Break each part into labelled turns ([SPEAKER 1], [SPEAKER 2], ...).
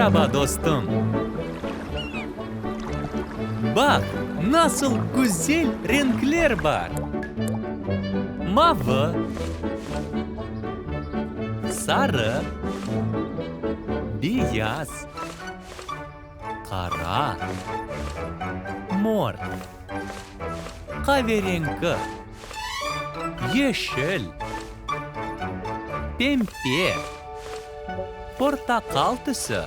[SPEAKER 1] Meraba, dostum! Baq, nasıl güzel renkler bar! Mavı, sarı, beyaz, qara, mor, qaverenki, yeşil, pempe, portaqal tüsü,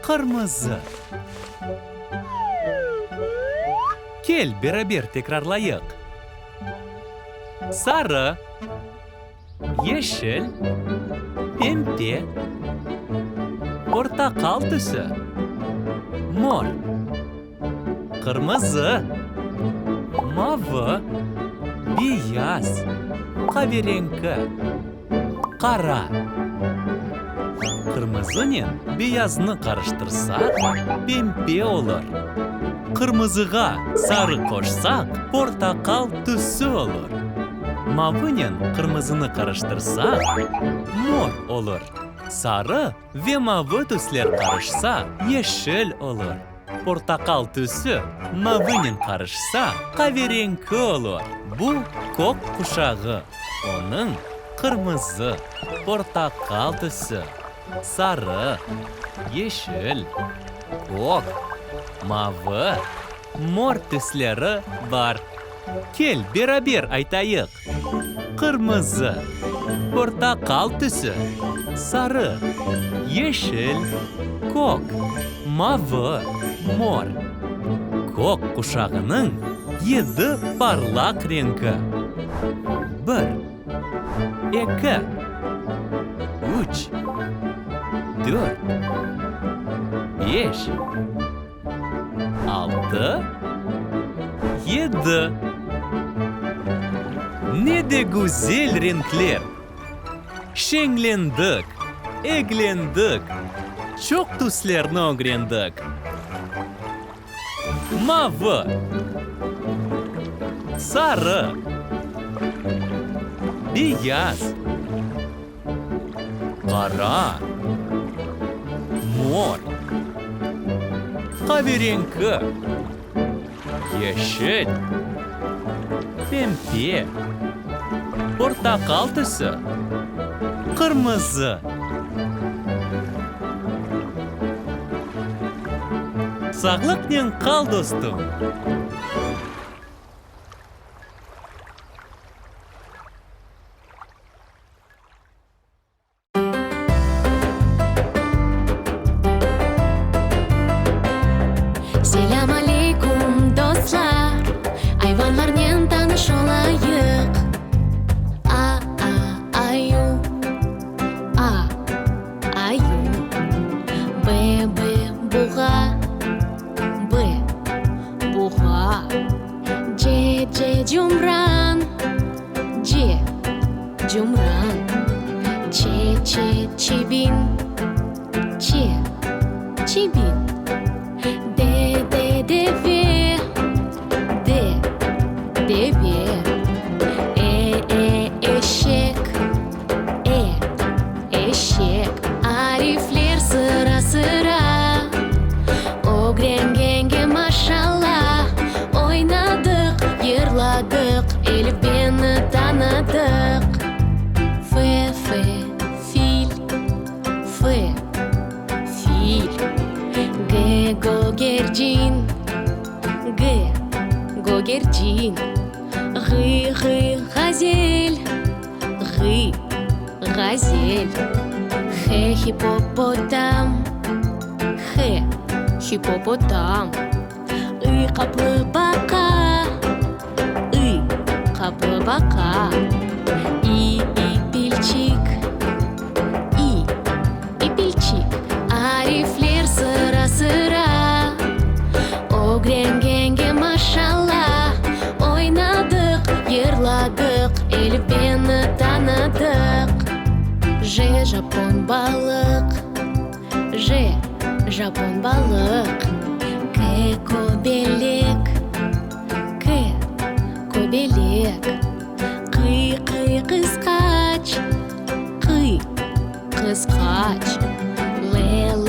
[SPEAKER 1] qırmızı. Kel, beraber tekrarlayıq. Sarı, yeşil, pempe, portaqal tüsü, mor, qırmızı, mavı, beyaz, qaverenki. Qara. Qırmızınen beyaznı qarıştırsaq, pempe olur. Qırmızığa sarı qoşsaq, portaqal tüsü olur. Mavınen qırmızını qarıştırsaq, mor olur. Sarı ve mavı tüsler qarışsa, yeşil olur. Portaqal tüsü mavınen qarışsa, qaverenki olur. Bu, kök quşağı. Onıñ qırmızı, portaqal tüsü, sarı, yeşil, kök, mavı, mor tüsleri bar. Kel, beraber aytayıq! Qırmızı, portaqal tüsü, sarı, yeşil, kök, mavı, mor. Kök quşağınıñ yedi parlaq renki. Bir, eki, üç, dört, beş. 6, 7. Ne de güzel renkler! Şeñlendik, eglendik, çoq tüslerni ögrendik. Mavı, sarı, beyaz. Qara, mor, qaverenki, yeşil, pempe, portaqal tüsü, qırmızı. Sağlıqnen qal, dostum!
[SPEAKER 2] Selâm aleyküm, dostlar! Ayvanlarnen tanış olayıq. A, a, ayu, A, ayu. B, B, buğa, B, buğa. C, C, cumran, C, cumran. Ç, Ç, çibin, Ç, çibin. D, D, deve, D, deve. E, E, eşek, E, eşek. Arifler sıra-sıra, Ögrengenge maşalla. Oynadıq, yırladıq, Elifbeni tanıdıq. F, F, fil, F, fil. G, gögercin, G, gögercin. Ğ, Ğ, ğazel, Ğ, ğazel. H, hippopotam, H, hippopotam. I, qaplıbaqa, I, qaplıbaqa. İ, ipilçik, İ, ipilçik. Arifler sıra-sıra, Ögrengenge maşalla. Oynadıq, yırladıq, Elifbeni tanıdıq. J, japon balıq, J, japon balıq. K, kobelek, K, kobelek. Q, Q, qısqaç, Q, qısqaç. L.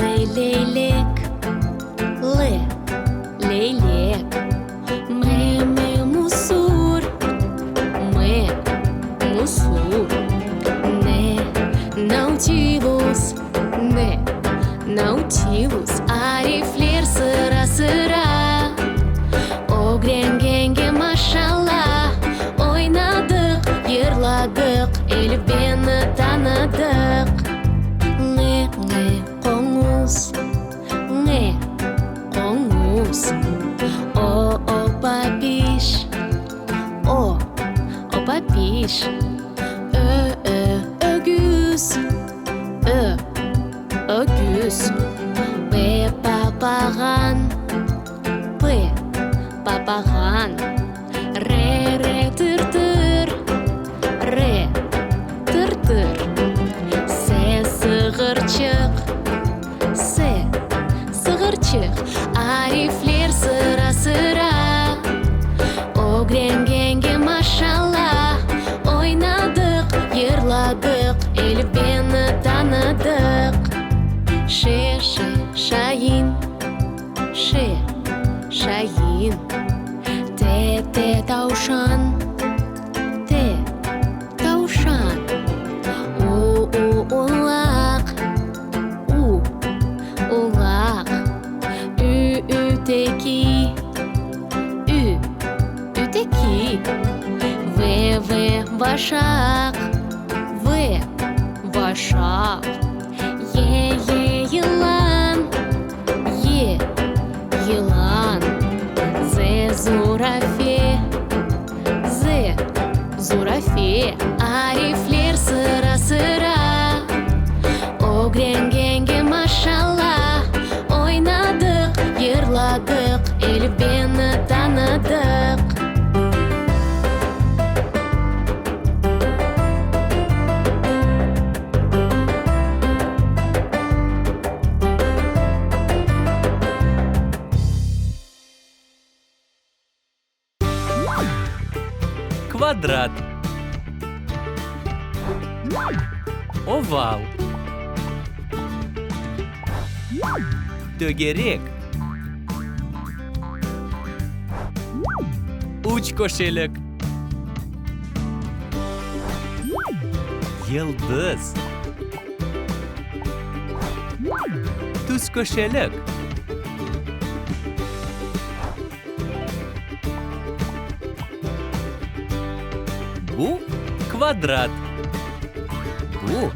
[SPEAKER 2] papağan. R, R, tır-tır, R, tır-tır. S, sığırçıq, S, sığırçıq. Arifler sıra-sıra ögrengenge maşalla. Oynadıq, yırladıq, elifbeni tanıdıq. Ş, Ş, şain, Ş, şain. T, T, tavşan, T, tavşan. U, U, ulaq, U, ulaq. Ü, üteki, Ü, üteki. V, V, vaşaq, V, vaşaq. Y, Y, yılan, Y, yılan. Z, zurafe, Z, zurafe. Arifler sıra-sıra ögrengenge maşalla. Oynadıq, yırladıq, elifbeni tanıdıq.
[SPEAKER 1] Kvadrat. Oval. Tögerek. Üç köşelik. Yıldız. Tüzköşelik. Bu kvadrat. Bu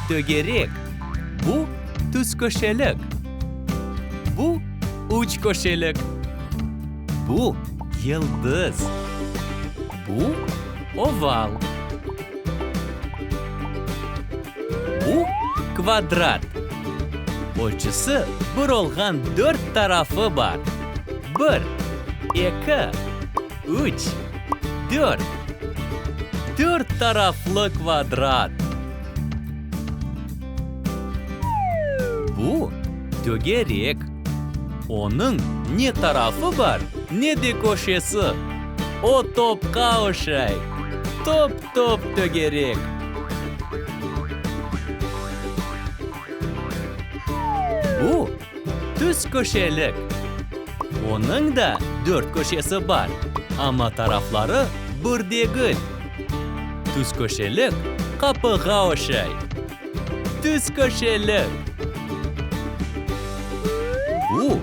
[SPEAKER 1] tögerek. Bu tüzköşelik. Bu üçköşelik. Bu yıldız. Bu oval. Bu kvadrat. Ölçüsi bir olğan dört tarafı bar. Bir, eki, üç, dört. Dört taraflı kvadrat. Bu tögerek. Onıñ ne tarafı bar, ne de köşesi. O topqa oşay. Top-top tögerek. Bu tüzköşelik. Onıñ da dört köşesi bar, amma tarafları bir degil. Tüzköşelik qapığa oşay. Tüzköşelik. Bu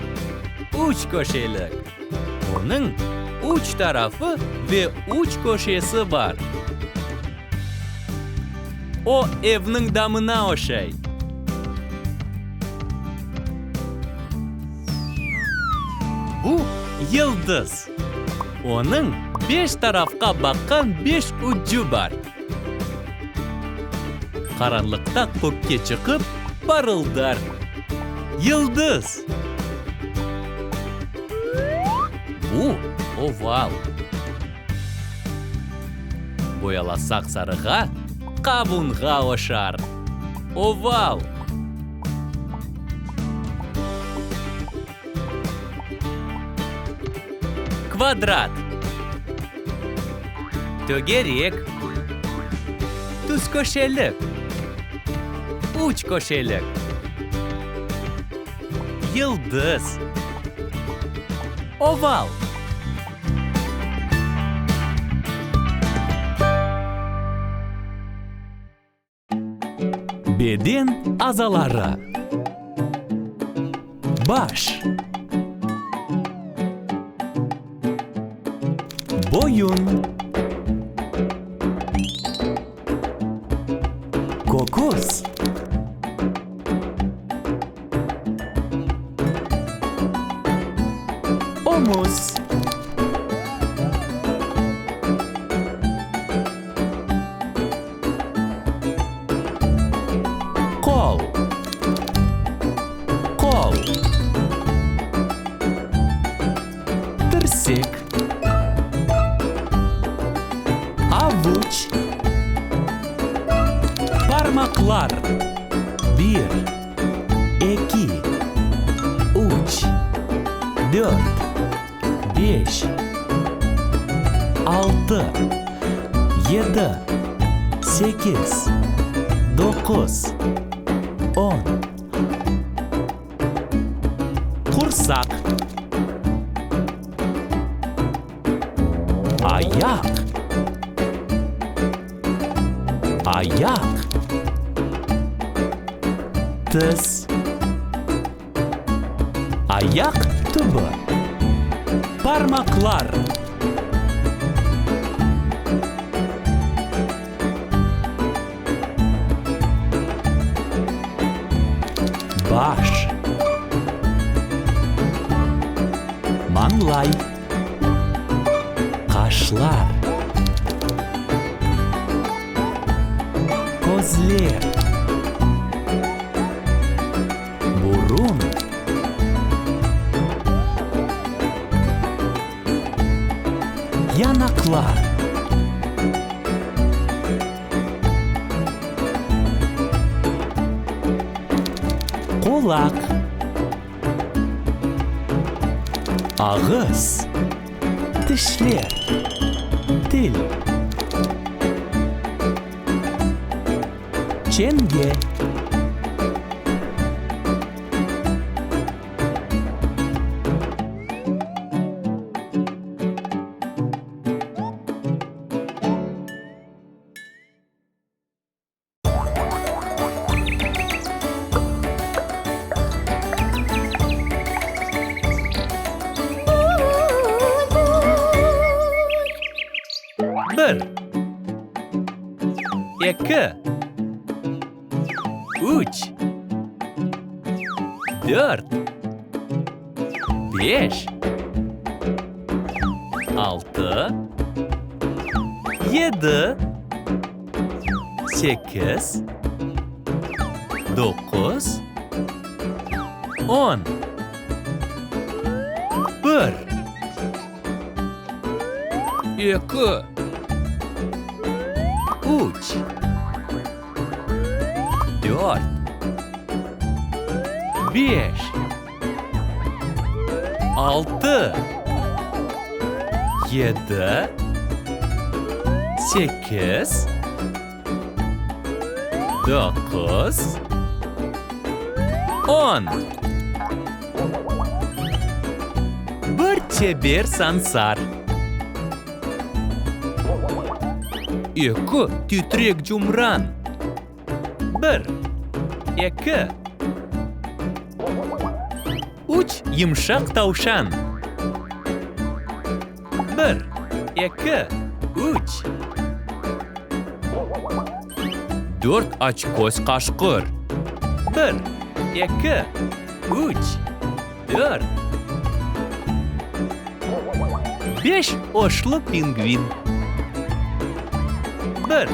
[SPEAKER 1] üçköşelik. Onıñ üç tarafı ve üç köşesi bar. O, evniñ damına oşay. Bu, yıldız. Onıñ beş tarafqa baqqan beş ucu bar. Qaranlıqta kökke çıqıp, parıldar. Yıldız. Bu, oval. Boyalasaq sarığa, qavunğa oşar. Oval. Kvadrat. Tögerek. Tüzköşelik. Üçköşelik. Yıldız. Oval. Beden azaları. Baş. Boyun. Köküs. Omuz. Qol. Qol. Dirsek. Avuç. Parmaqlar. Bir, eki, üç, dört, beş, altı, yedi, sekiz, doquz, on. Qursaq. Ayaq. Ayaq. Tiz. Ayaq tübü. Parmaqlar. Baş. Mañlay. Qaşlar. Közler. Burun. Yanaqlar. Qulaq. Ağız. Tişler. Til. Çenge. Bir, eki, üç, dört, beş, altı, yedi, sekiz, doquz, on. Bir, eki, üç, dört, beş, altı, yedi, sekiz, doquz, on. Bir çeber sansar. Eki titrek cumran. Bir, eki, üç yımşaq tavşan. Bir, eki, üç. Dört açköz qaşqır. Bir, eki, üç, dört. Beş oşlu pingvin. Bir,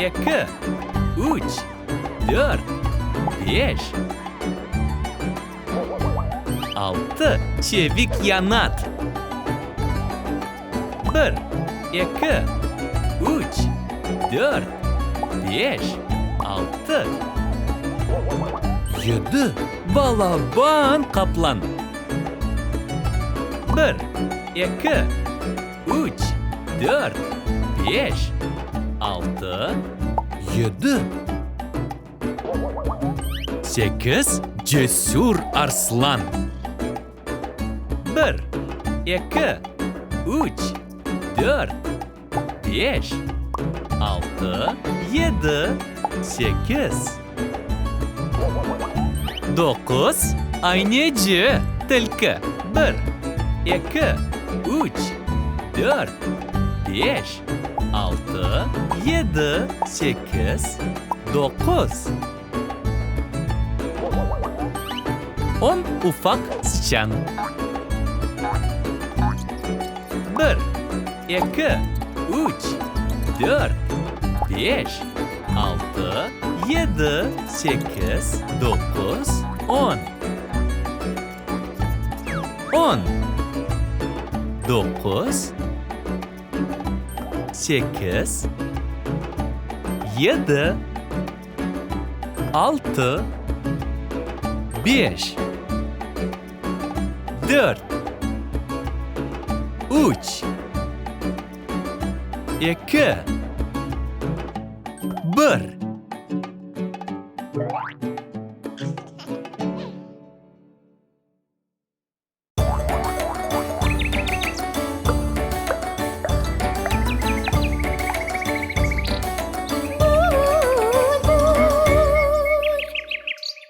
[SPEAKER 1] eki, üç, dört, beş. Altı çevik yanat. Bir, eki, üç, dört, beş, altı. Yedi balaban qaplan. Bir, eki, üç, dört, beş, altı, yedi. Sekiz cesür arslan. Bir, eki, üç, dört, beş, altı, yedi, sekiz, doquz, ayneci, tilki. Bir, eki, üç, dört, beş, altı, yedi, sekiz, doquz. On ufaq sıçan. Bir, eki, üç, dört, beş, altı, yedi, sekiz, doquz, on. On. Doquz, sekiz, yedi, altı, beş, dört, üç, eki, bir.